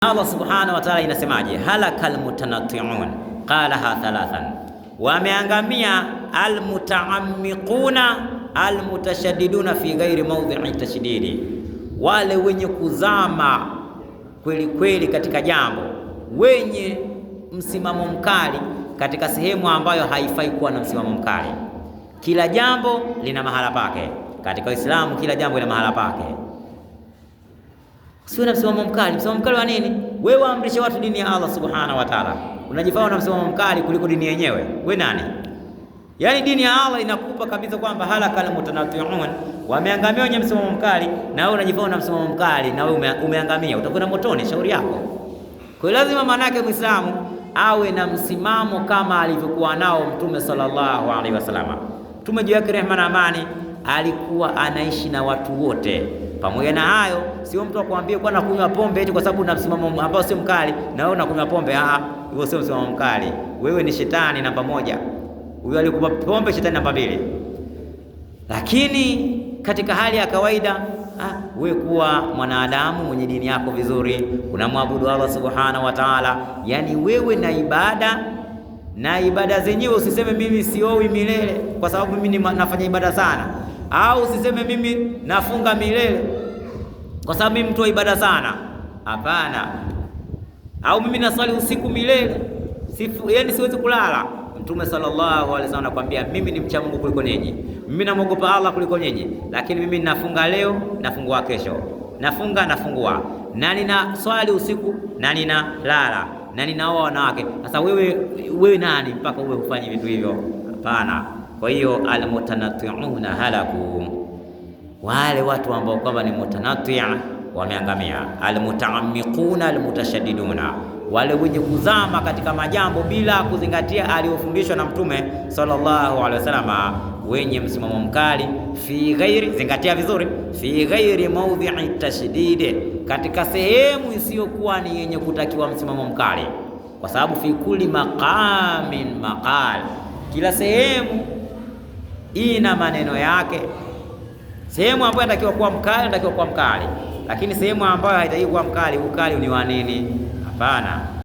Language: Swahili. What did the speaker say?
Allah subhanahu wa ta'ala inasemaje? Halakal mutanatti'un qalaha thalathan, wameangamia almutaammiquna almutashaddiduna fi ghairi mawdhi'i tashdidi, wale wenye kuzama kweli kweli katika jambo, wenye msimamo mkali katika sehemu ambayo haifai kuwa na msimamo mkali. Kila jambo lina mahala pake katika Uislamu, kila jambo lina mahala pake. Usiwe na msimamo mkali. Msimamo mkali wa nini? Wewe waamrishe watu dini ya Allah subhanahu wa ta'ala, unajifanya na msimamo mkali kuliko dini yenyewe. We nani? Yaani dini ya Allah inakupa kabisa kwamba halakal mutanatti'un, wameangamia wenye msimamo mkali, na wewe unajifanya na msimamo mkali, na wewe umeangamia, utakwenda motoni. Shauri yako. Kwa hiyo lazima maanake Muislamu awe na msimamo kama alivyokuwa nao Mtume sallallahu alaihi wasallam. Mtume juu yake rehema na amani alikuwa anaishi na watu wote. Pamoja na hayo, sio mtu akwambie kwa nakunywa pombe eti kwa sababu una msimamo ambao sio mkali na wewe unakunywa pombe. Ah, huo sio msimamo mkali, wewe ni shetani namba moja. Huyo alikupa pombe, shetani namba mbili. Lakini katika hali ya kawaida, wewe kuwa mwanadamu mwenye dini yako vizuri, unamwabudu Allah subhanahu wa ta'ala, yani wewe na ibada na ibada zenyewe, usiseme mimi siowi milele kwa sababu mimi nafanya ibada sana, au usiseme mimi nafunga milele kwa sababu mimi mtu wa ibada sana. Hapana. Au mimi naswali usiku milele, yani siwezi kulala. Mtume sallallahu alaihi wasallam anakuambia mimi ni mcha Mungu kuliko nyinyi, mimi namwogopa Allah kuliko nyinyi, lakini mimi nafunga leo, nafungua kesho, nafunga nafungua, na nina swali usiku na ninalala na ninaoa wanawake. Sasa wewe nani mpaka uwe hufanyi vitu hivyo? Hapana. Kwa hiyo almutanatti'una halaku, wale watu ambao kwamba ni mutanattia wameangamia. Almutaammiquna almutashaddiduna, wale wenye kuzama katika majambo bila kuzingatia aliyofundishwa na Mtume sallallahu alaihi wasallam, wenye msimamo mkali fi ghairi, zingatia vizuri, fi ghairi maudhi'i tashdidi, katika sehemu isiyokuwa ni yenye kutakiwa msimamo mkali, kwa sababu fi kulli maqamin maqal, kila sehemu ina maneno yake. Sehemu ambayo inatakiwa kuwa mkali, inatakiwa kuwa mkali, lakini sehemu ambayo haitakiwi kuwa mkali, ukali ni wa nini? Hapana.